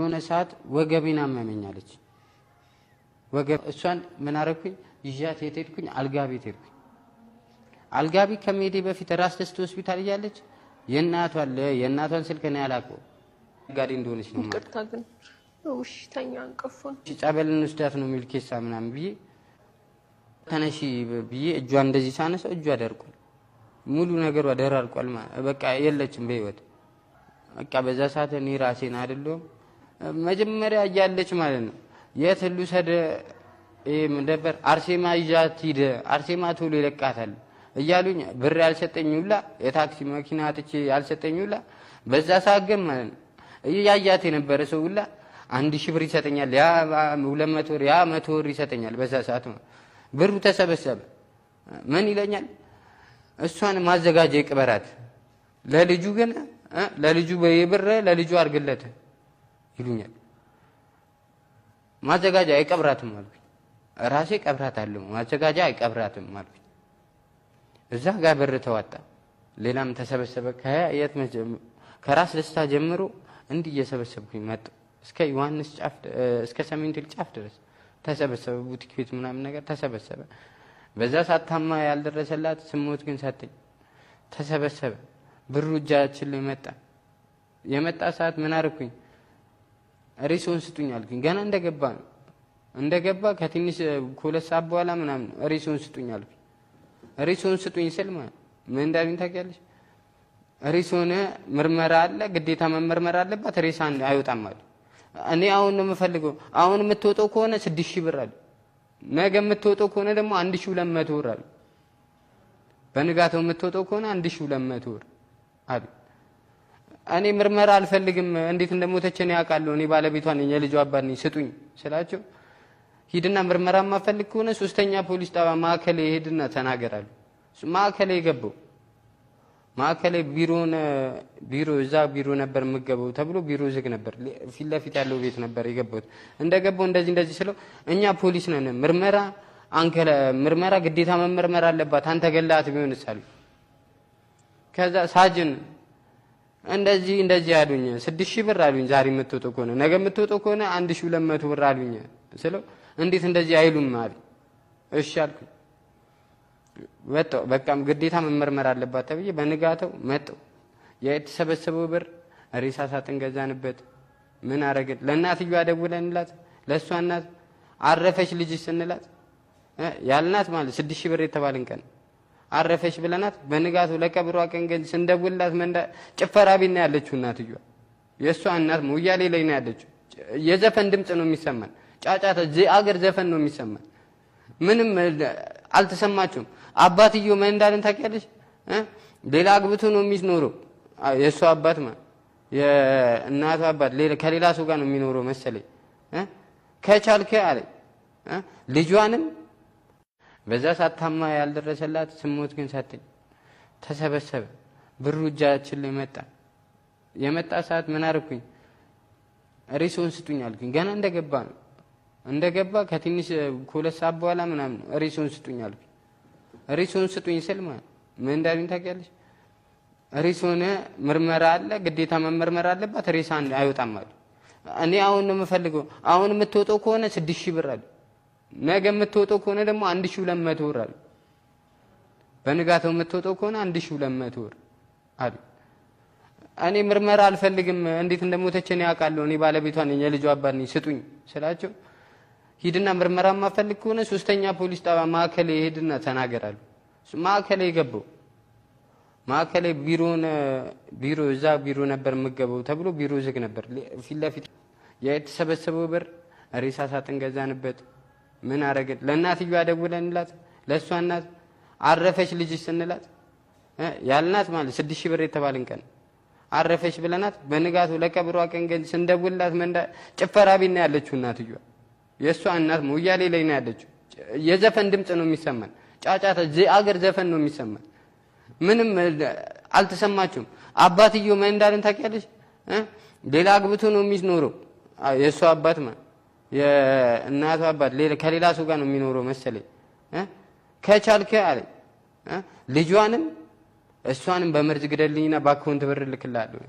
የሆነ ሰዓት ወገቤን አመመኝ አለች። ወገብ እሷን ምን አረኩኝ? ይዣት የት ሄድኩኝ? አልጋ ቤት ሄድኩኝ። አልጋ ቤት ከመሄዴ በፊት ራስ ደስታ ሆስፒታል እያለች የእናቷን ስልክ እኔ አላውቀውም። ነጋዴ እንደሆነች ነው። ይቅርታ ግን ውሽተኛ እንቅልፉን ጸበል እንወስዳት ነው የሚል ኬሳ ምናምን ብዬ ተነሺ ብዬ እጇን እንደዚህ ሳነሳው እጇ ደርቋል። ሙሉ ነገሯ ደራርቋል። በቃ የለችም በህይወት። በቃ በዛ ሰዓት እኔ ራሴን አይደለሁም መጀመሪያ እያለች ማለት ነው። የት ልውሰድ? ይሄ ምን ነበር አርሴማ ይዣት ሂድ፣ አርሴማ ቶሎ ይለቃታል እያሉኝ ብር ያልሰጠኝ ሁላ፣ የታክሲ መኪና አጥቼ ያልሰጠኝ ሁላ፣ በዛ ሰዓት ግን ማለት ነው እያያት የነበረ ሰው ሁላ 1000 ብር ይሰጠኛል፣ ያ 200 ብር፣ ያ 100 ብር ይሰጠኛል። በዛ ሰዓት ነው ብሩ ተሰበሰበ። ምን ይለኛል? እሷን ማዘጋጃ ይቅበራት፣ ለልጁ ግን ለልጁ በብር ለልጁ አድርግለት ይሉኛል። ማዘጋጃ አይቀብራትም አልኩኝ። ራሴ ቀብራታለሁ፣ ማዘጋጃ አይቀብራትም አልኩኝ። እዛ ጋር ብር ተዋጣ፣ ሌላም ተሰበሰበ። ከየት ከራስ ደስታ ጀምሮ እንዲህ እየሰበሰብኩኝ መጣሁ። እስከ ዮሐንስ ጫፍ፣ እስከ ሰሜን ሆቴል ጫፍ ድረስ ተሰበሰበ። ቡቲክ ቤት ምናምን ነገር ተሰበሰበ። በዛ ሰዓት ታማ ያልደረሰላት ስሞት ግን ሰጠኝ። ተሰበሰበ። ብሩ እጃችን ላይ መጣ። የመጣ ሰዓት ምን አደረኩኝ? ሬሳውን ስጡኝ አልኩኝ። ገና እንደገባ ነው፣ እንደገባ ከትንሽ ከሁለት ሰዓት በኋላ ምናምን ነው። ሬሳውን ስጡኝ አልኩኝ። ሬሳውን ስጡኝ ስል ማለት ምን እንዳሉኝ ታውቂያለሽ? ሬሳውን ምርመራ አለ፣ ግዴታ መመርመር አለባት፣ ሬሳ አይወጣም አሉ። እኔ አሁን ነው የምፈልገው። አሁን የምትወጣው ከሆነ 6000 ብር አሉ። ነገ የምትወጣው ከሆነ ደግሞ 1200 ብር አሉ። በንጋታው የምትወጣው ከሆነ 1200 ብር አሉ። እኔ ምርመራ አልፈልግም፣ እንዴት እንደሞተች እኔ አውቃለሁ። እኔ ባለቤቷ ነኝ፣ የልጇ አባት ነኝ፣ ስጡኝ ስላቸው ሂድና ምርመራ የማፈልግ ከሆነ ሶስተኛ ፖሊስ ጣቢያ ማዕከል ሄድና ተናገር አሉ። ማዕከል የገባው ማዕከል ቢሮ እዛ ቢሮ ነበር የምገባው ተብሎ ቢሮ ዝግ ነበር። ፊት ለፊት ያለው ቤት ነበር የገባሁት። እንደገባው እንደዚህ እንደዚህ ስለው እኛ ፖሊስ ነን፣ ምርመራ አንከለ ምርመራ ግዴታ መመርመር አለባት፣ አንተ ገላት ቢሆንስ አሉ። ከዛ ሳጅን እንደዚህ እንደዚህ አሉኝ። 6000 ብር አሉኝ። ዛሬ የምትወጣው ከሆነ፣ ነገ የምትወጣው ከሆነ 1200 ብር አሉኝ ስለው እንዴት እንደዚህ አይሉም አሉ። እሺ አልኩኝ። ወጣሁ። በቃም ግዴታ መመርመር አለባት ተብዬ በንጋታው መጣሁ። የተሰበሰበው ብር ሬሳ ሳጥን ገዛንበት። ምን አረግን? ለእናትየዋ ደውለንላት ለእሷ እናት አረፈች ልጅሽ ስንላት ያልናት ማለት 6000 ብር የተባልን ቀን አረፈች ብለናት በንጋቱ ለቀብሯ ቀን ግን ስንደውልላት መንዳ ጭፈራ ቤት ነው ያለችው እናትየዋ። የእሷ እናት ሞያሌ ላይ ነው ያለችው። የዘፈን ድምፅ ነው የሚሰማን፣ ጫጫታ፣ አገር ዘፈን ነው የሚሰማን። ምንም አልተሰማቸውም። አባትየው ምን እንዳለን ታውቂያለሽ? ሌላ አግብቶ ነው የሚኖረው። የእሷ አባት ማለት የእናቷ አባት ከሌላ ሰው ጋር ነው የሚኖረው መሰለኝ። ከቻልከ አለኝ ልጇንም በዛ ሰዓት ታማ ያልደረሰላት ስሞት ግን ሰጠኝ። ተሰበሰበ። ብሩ እጃችን ላይ መጣ። የመጣ ሰዓት ምን አደረኩኝ? ሬሳውን ስጡኝ አልኩኝ። ገና እንደገባ ነው፣ እንደገባ ከትንሽ ከሁለት ሰዓት በኋላ ምናምን ነው። ሬሳውን ስጡኝ አልኩኝ። ሬሳውን ስጡኝ ስል ማለት ምን እንዳሉኝ ታውቂያለሽ? ሬሳውን ምርመራ አለ፣ ግዴታ መመርመር አለባት፣ ሬሳ አይወጣም አሉ። እኔ አሁን ነው የምፈልገው። አሁን የምትወጣው ከሆነ 6000 ብር አሉ። ነገ የምትወጣው ከሆነ ደግሞ 1200 ብር አሉ። በንጋታው የምትወጣው ከሆነ 1200 ብር አሉ። እኔ ምርመራ አልፈልግም፣ እንዴት እንደሞተች እኔ አውቃለሁ። እኔ ባለቤቷ ነኝ፣ የልጇ አባት ነኝ፣ ስጡኝ ስላቸው ሂድና ምርመራ የማፈልግ ከሆነ ሶስተኛ ፖሊስ ጣቢያ ማዕከል ሄድና ተናገር አሉ። ማዕከል የገባው ማዕከል ቢሮ እዛ ቢሮ ነበር የምገባው ተብሎ ቢሮ ዝግ ነበር። ፊት ለፊት የተሰበሰበው ብር ሬሳ ሳጥን ገዛንበት። ምን አረግን? ለእናትየዋ ደውለንላት ለእሷ እናት አረፈች ልጅሽ ስንላት ያልናት ማለት 6000 ብር የተባልን ቀን አረፈች ብለናት በንጋቱ ለቀብሯ ቀን ግን ስንደውልላት መንዳ ጭፈራ ቤት ነው ያለችው እናትየዋ። የእሷ እናት ሞያሌ ላይ ነው ያለችው። የዘፈን ድምፅ ነው የሚሰማን፣ ጫጫታ፣ አገር ዘፈን ነው የሚሰማን። ምንም አልተሰማቸውም። አባትየው ምን እንዳለን ታውቂያለሽ? ሌላ አግብቶ ነው የሚኖረው። የእሷ አባት ማለት የእናቷ አባት ከሌላ ሰው ጋር ነው የሚኖረው መሰለኝ። ከቻልከ አለኝ ልጇንም እሷንም በመርዝ ግደልኝና በአካውንት ብር እልክልሃለሁ።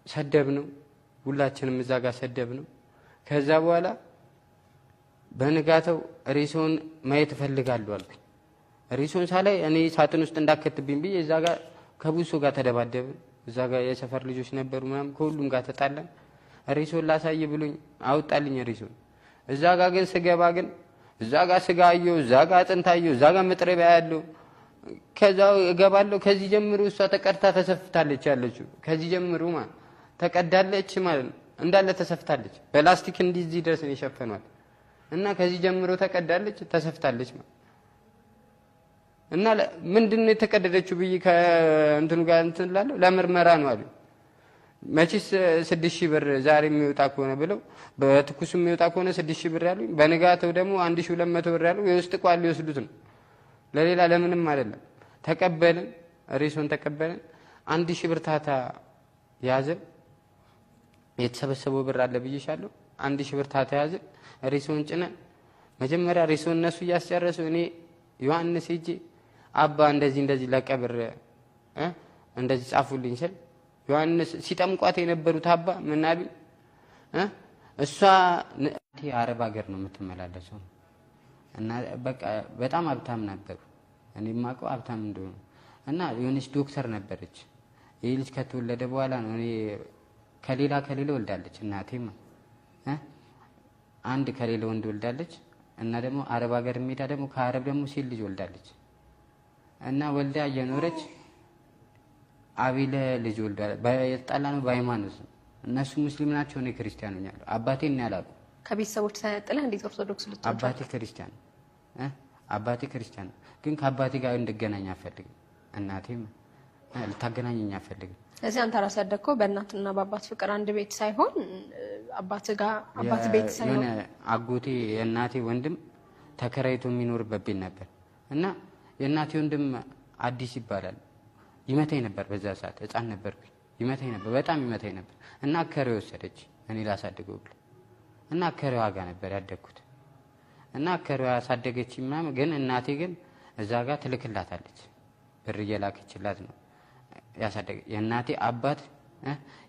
ሰደብ ነው ሁላችንም እዛ ጋር ሰደብ ነው። ከዛ በኋላ በንጋተው ሬሳውን ማየት እፈልጋለሁ አልኩኝ። ሬሳውን ሳላይ እኔ ሳጥን ውስጥ እንዳከትብኝ ብዬ እዛ ጋር ከብዙ ጋር ተደባደብን። እዛ ጋር የሰፈር ልጆች ነበሩ ምናምን፣ ከሁሉም ጋር ተጣላን። ሬሳውን ላሳይ ብሎኝ አወጣልኝ ሬሳውን። እዛ ጋር ግን ስገባ ግን እዛ ጋር ስጋ አየሁ፣ እዛ ጋር አጥንት አየሁ፣ እዛ ጋር መጥረቢያ ያለው። ከዛ እገባለሁ። ከዚህ ጀምሮ እሷ ተቀድታ ተሰፍታለች ያለችው፣ ከዚህ ጀምሮ ማለት ተቀዳለች ማለት ነው፣ እንዳለ ተሰፍታለች። በላስቲክ እንዲህ እዚህ ድረስ ነው የሸፈኗት እና ከዚህ ጀምሮ ተቀዳለች ተሰፍታለች ማለት። እና ምንድን ነው የተቀደደችው ብዬ ከእንትኑ ጋር እንትን እላለሁ። ለምርመራ ነው አሉ። መቼስ 6000 ብር ዛሬ የሚወጣ ከሆነ ብለው፣ በትኩሱ የሚወጣ ከሆነ 6000 ብር ያሉኝ፣ በንጋተው ደግሞ 1200 ብር ያሉ፣ የውስጥ ቋል ሊወስዱት ነው። ለሌላ ለምንም አይደለም። ተቀበልን፣ ሬሶን ተቀበልን። 1000 ብር ታታ ያዘን። የተሰበሰበው ብር አለ ብዬሻለሁ። 1000 ብር ታታ ያዘን። ሬሶን ጭነን መጀመሪያ ሬሶን እነሱ እያስጨረሱ እኔ ዮሐንስ ሄጄ አባ እንደዚህ እንደዚህ ለቀብር እንደዚህ ጻፉልኝ ስል ዮሐንስ ሲጠምቋት የነበሩት አባ ምን አሉኝ? እሷ አረብ ሀገር ነው የምትመላለሰው እና በቃ በጣም ሀብታም ነበሩ። እኔ የማውቀው ሀብታም እንደሆኑ እና የሆነች ዶክተር ነበረች። ይህ ልጅ ከተወለደ በኋላ ነው እኔ ከሌላ ከሌላ ወልዳለች እናቴማ፣ አንድ ከሌላ ወንድ ወልዳለች እና ደግሞ አረብ ሀገር ሜዳ ደግሞ ከአረብ ደግሞ ሴት ልጅ ወልዳለች እና ወልዳ እየኖረች አቤለ ልጅ ወልዷል። የተጣላ ነው በሃይማኖት ነው። እነሱ ሙስሊም ናቸው፣ እኔ ክርስቲያን ሆኛለሁ። አባቴን እኔ አላውቅም። ከቤተሰቦች ተነጥለህ እንዴት ኦርቶዶክስ ልትሆን? አባቴ ክርስቲያን ነው፣ አባቴ ክርስቲያን ነው፣ ግን ከአባቴ ጋር እንድገናኝ አልፈልግም። እናቴም ልታገናኘኝ አልፈልግም። ስለዚህ አንተ ራስህ ያደግከው በእናትና በአባት ፍቅር አንድ ቤት ሳይሆን አባት ጋር አባት ቤት ሳይሆን የሆነ አጎቴ የእናቴ ወንድም ተከራይቶ የሚኖርበት ቤት ነበር እና የእናቴ ወንድም አዲስ ይባላል። ይመታኝ ነበር። በዛ ሰዓት ሕፃን ነበርኩኝ። ይመታኝ ነበር፣ በጣም ይመታኝ ነበር እና አከሬ ወሰደች እኔ ላሳድገው ብላ እና አከሬዋ ጋር ነበር ያደግኩት እና አከሬዋ ያሳደገች ምናምን። ግን እናቴ ግን እዛ ጋር ትልክላታለች፣ ብር እየላከችላት ነው ያሳደገ። የእናቴ አባት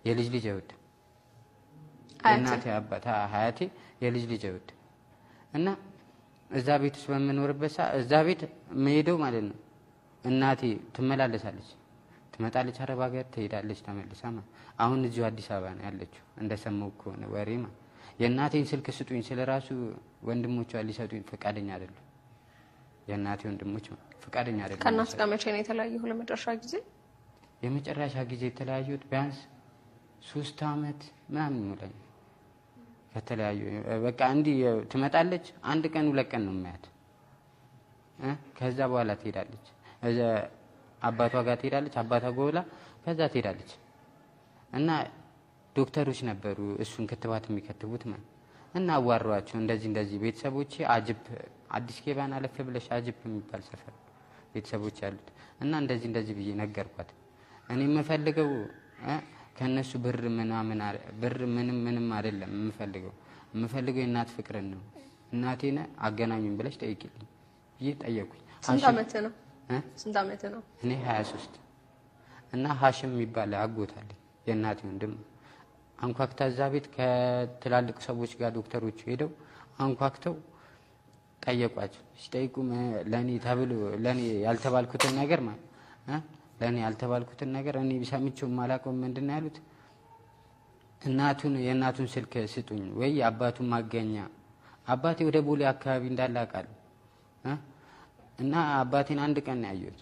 የልጅ ልጅ አይወድም። የእናቴ አባት ሀያቴ የልጅ ልጅ አይወድም እና እዛ ቤት ውስጥ በምኖርበት ሰዓት እዛ ቤት የምሄደው ማለት ነው እናቴ ትመላለሳለች፣ ትመጣለች፣ አረብ ሀገር ትሄዳለች ተመልሳ ማለት። አሁን እዚሁ አዲስ አበባ ነው ያለችው እንደሰማው ከሆነ ወሬ ማለት። የእናቴን ስልክ ስጡኝ ስለ ራሱ ወንድሞቿ ሊሰጡኝ ፈቃደኛ አይደሉም። የእናቴ ወንድሞች ፈቃደኛ አይደሉም። ከእናት ጋር መቼ ነው የተለያየሁ ለመጨረሻ ጊዜ? የመጨረሻ ጊዜ የተለያዩት ቢያንስ 3 አመት ምናምን ይሞላኛል ከተለያዩ። በቃ እንዲህ ትመጣለች፣ አንድ ቀን ሁለት ቀን ነው የማያት፣ ከዛ በኋላ ትሄዳለች። አባቷ ጋር ትሄዳለች፣ አባቷ ጎብላ ከዛ ትሄዳለች። እና ዶክተሮች ነበሩ እሱን ክትባት የሚከትቡት ማለት እና አዋሯቸው እንደዚህ እንደዚህ ቤተሰቦቼ አጅብ አዲስ ገበያን አለፍ ብለሽ አጅብ የሚባል ሰፈር ቤተሰቦች ያሉት እና እንደዚህ እንደዚህ ብዬ ነገርኳት። እኔ የምፈልገው ከነሱ ብር ምናምን ብር ምንም ምንም አይደለም የምፈልገው፣ የምፈልገው የእናት ፍቅርን ነው። እናቴን አገናኙኝ ብለሽ ጠይቂልኝ ብዬ ጠየኩኝ። ስንት ዓመት ነው? ስንት ዓመት ነው? እኔ 23። እና ሀሽም የሚባል አጎት አለኝ የእናቴ ወንድም። አንኳክታ እዛ ቤት ከትላልቅ ሰዎች ጋር ዶክተሮቹ ሄደው አንኳክተው ጠየቋቸው። ሲጠይቁ ለእኔ ተብሎ ለእኔ ያልተባልኩትን ነገር ማለት ለእኔ ያልተባልኩትን ነገር እኔ ሰምቼው የማላውቀው ምንድን ነው ያሉት? እናቱን የእናቱን ስልክ ስጡኝ ወይ የአባቱን ማገኛ። አባቴ ወደ ቦሌ አካባቢ እንዳለ አውቃለሁ እና አባቴን አንድ ቀን ነው ያየሁት።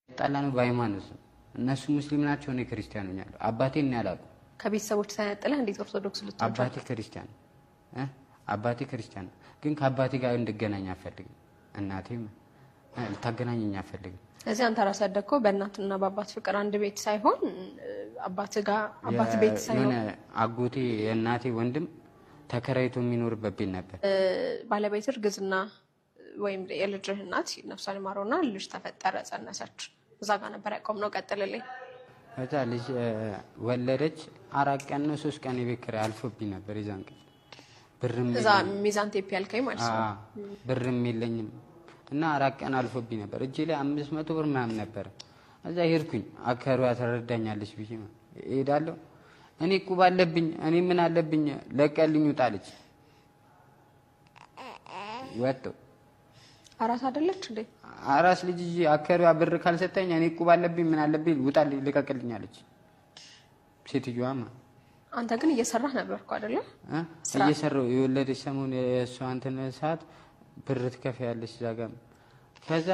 ጣላ ነው በሃይማኖት ነው። እነሱ ሙስሊም ናቸው፣ እኔ ክርስቲያን ሆኛለሁ። አባቴን እኔ አላውቅም። ከቤተሰቦች ተነጥለህ እንዴት ኦርቶዶክስ ልትሆን? አባቴ ክርስቲያን ነው፣ አባቴ ክርስቲያን ነው፣ ግን ከአባቴ ጋር እንድገናኝ አልፈልግም። እናቴም ልታገናኘኝ አልፈልግም። ስለዚህ አንተ ራስህ ያደግከው በእናትና በአባት ፍቅር አንድ ቤት ሳይሆን አባት ጋር አባት ቤት ሳይሆን የሆነ አጎቴ የእናቴ ወንድም ተከራይቶ የሚኖርበት ቤት ነበር። ባለቤት እርግዝና ወይም የልጅህ እናት ነፍሷን ይማረውና ልጅ ተፈጠረ፣ ጸነሰች። እዛ ጋር ነበር ያቆምነው። ቀጥልልኝ። ከዛ ልጅ ወለደች። 4 ቀን ነው 3 ቀን የቤት ኪራይ አልፎብኝ ነበር የዛን ቀን። ብርም እዛ ሚዛን ቴፒ ያልከኝ ማለት ነው። ብርም የለኝም እና 4 ቀን አልፎብኝ ነበር። እጄ ላይ 500 ብር ምናምን ነበር። እዛ ሄድኩኝ። አከሯ ተረዳኛለች ብዬ እሄዳለሁ። እኔ እቁብ አለብኝ፣ እኔ ምን አለብኝ፣ ለቀልኝ ውጣ አለች። ወጣሁ። አራስ አይደለች እንዴ? አራስ ልጅ ይዤ አከሪዋ ብር ካልሰጠኝ እኔ እቁብ አለብኝ ምን አለብኝ ውጣልኝ ልቀቅልኝ አለች ሴትዮዋ። አንተ ግን እየሰራህ ነበርኩ አይደለ? እየሰራሁ የወለደች ሰሞን የእሷ እንትን ሰዓት ብር ትከፍያለች እዛ ጋር። ከዛ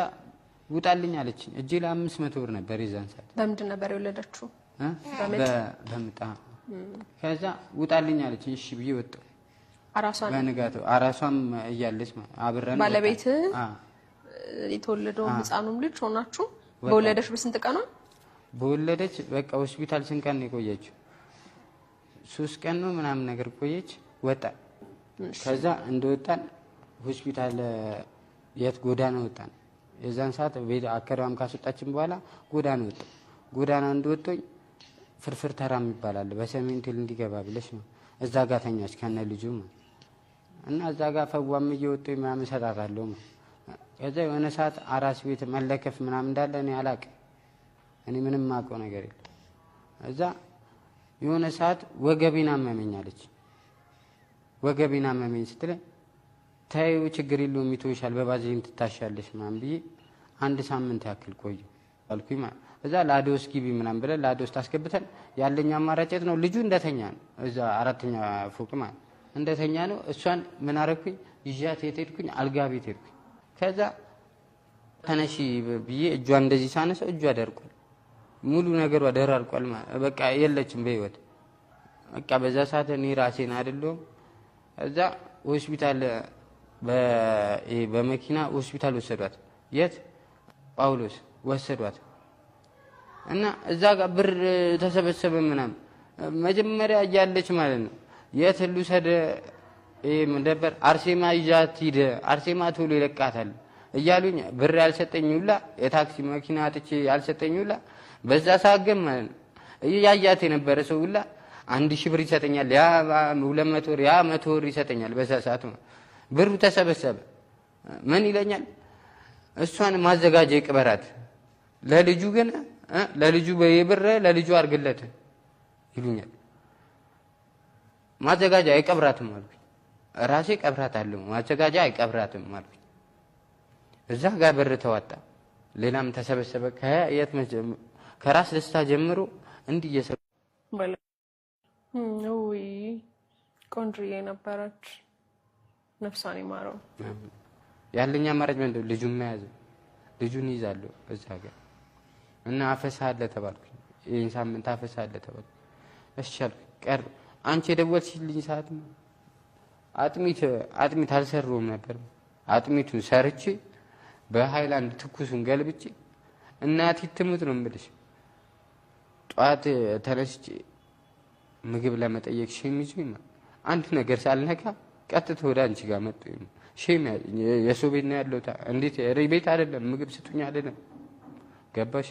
ውጣልኝ አለች። እጄ ላይ 500 ብር ነበር የዛን ሰዓት። በምንድን ነበር የወለደችው? በምጣ። ከዛ ውጣልኝ አለች። እሺ ብዬ ወጣሁ። አራሷን በንጋታው አራሷም እያለች አብረን ባለቤት የተወለደው ህፃኑም ልጅ ሆናችሁ በወለደች በስንት ቀኗ? በወለደች በቃ ሆስፒታል ስንት ቀን ነው የቆየችው? 3 ቀን ነው ምናምን ነገር ቆየች። ወጣ። ከዛ እንደወጣን ሆስፒታል የት ጎዳና ወጣን። የዛን ሰዓት ቤት አከራዋም ካስወጣችን በኋላ ጎዳና ወጣ። ጎዳና እንደወጣኝ ፍርፍር ተራም ይባላል በሰሜን ቴል እንዲገባ ብለሽ ነው። እዛ ጋር ተኛች ከነ ልጁ እና እዛ ጋር ፈዋም እየወጣኝ ምናምን እሰጣታለሁ። ከዛ የሆነ ሰዓት አራስ ቤት መለከፍ ምናምን እንዳለ እኔ አላውቅም። እኔ ምንም የማውቀው ነገር የለም። እዛ የሆነ ሰዓት ወገቤን አመመኝ አለች። ወገቤን አመመኝ ስትለኝ ተይው ችግር የለውም ይተውሻል፣ በባዝሊን ትታሻለሽ ምናምን ብዬ አንድ ሳምንት ያክል ቆየሁ አልኩኝ። እዛ ላዶስ ግቢ ምናምን ብለን ላዶስ ታስገብተን ያለኝ አማራጭ የት ነው? ልጁ እንደተኛ ነው፣ እዛ 4ኛ ፎቅ ማለት እንደተኛ ነው። እሷን ምን አደረኩኝ? ይዣት የት ሄድኩኝ? አልጋ ቤት ሄድኩኝ። ከዛ ተነሺ ብዬ እጇን እንደዚህ ሳነሳው እጇ ደርቋል፣ ሙሉ ነገሯ ደራርቋል። በቃ የለችም በህይወት። በቃ በዛ ሰዓት እኔ ራሴን አይደለሁም። እዛ ሆስፒታል በመኪና ሆስፒታል ወሰዷት። የት? ጳውሎስ ወሰዷት። እና እዛ ጋር ብር ተሰበሰበ ምናምን መጀመሪያ እያለች ማለት ነው። የት ልውሰድ? ምን ነበር አርሴማ ይዣት ሂድ፣ አርሴማ ቶሎ ይለቃታል እያሉኝ ብር ያልሰጠኝ ሁላ የታክሲ መኪና አጥቼ ያልሰጠኝ ሁላ በዛ ሰዓት ግን ማለት ነው እያያት የነበረ ሰው ሁላ 1000 ብር ይሰጠኛል፣ ያ 200 ብር፣ ያ 100 ብር ይሰጠኛል። በዛ ሰዓት ብሩ ተሰበሰበ። ምን ይለኛል? እሷን ማዘጋጃ ይቅበራት፣ ለልጁ ግን ለልጁ በብር ለልጁ አድርግለት ይሉኛል። ማዘጋጃ አይቀብራትም አልኩኝ። ራሴ ቀብራታለሁ፣ ማዘጋጃ አይቀብራትም አልኩኝ። እዛ ጋር ብር ተዋጣ፣ ሌላም ተሰበሰበ። ከየት ከራስ ደስታ ጀምሮ እንዲህ እየሰ ውይ ቆንጆዬ ነበረች፣ ነፍሷን ይማረው። ያለኝ አማራጭ ምንድን ነው? ልጁን መያዝ። ልጁን ይዛለሁ እዛ ጋር እና አፈሳ አለ ተባልኩኝ። ይሄን ሳምንት አፈሳ አለ ተባልኩኝ። እሺ አልኩኝ። ቀር አንቺ የደወልሽልኝ ሰዓት አጥሚት አልሰራሁም ነበር። አጥሚቱን ሰርቼ በሃይላንድ ትኩሱን ገልብጬ እናቴ ትሙት ነው የምልሽ። ጠዋት ተነስቼ ምግብ ለመጠየቅ shame ይዞኝ አንድ ነገር ሳልነካ ቀጥታ ወደ አንቺ ጋር መጡ። shame የሰው ቤት ነው ያለው። እንዴት ቤት አይደለም ምግብ ስጡኝ አይደለም። ገባሽ?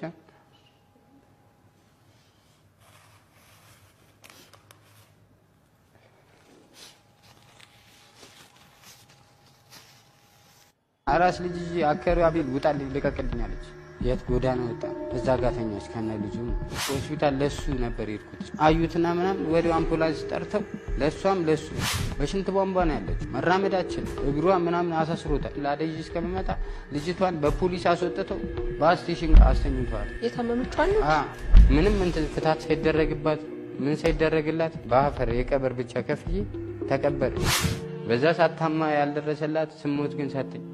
አራስ ልጅ ይዤ አከሪዋ ቤት ውጣልኝ ልቀቅልኝ አለች። የት ጎዳና ወጣ። እዛ ጋር ተኛች ከነ ልጁ። ሆስፒታል ለሱ ነበር የሄድኩት። አዩትና ምናምን ወዲያው አምቡላንስ ጠርተው ለሷም ለሱ በሽንት ቧንቧ ነው ያለች። መራመዳችን እግሯ ምናምን አሳስሮታል። ላደይ እስከምመጣ ልጅቷን በፖሊስ አስወጥተው bus station አስተኝተዋል። የታመመችው አለች? ምንም እንትን ፍታት ሳይደረግባት ምን ሳይደረግላት በአፈር የቀብር ብቻ ከፍዬ ተቀበረች። በዛ ሰዓት ታማ ያልደረሰላት ስሞት ግን ሰጠኝ።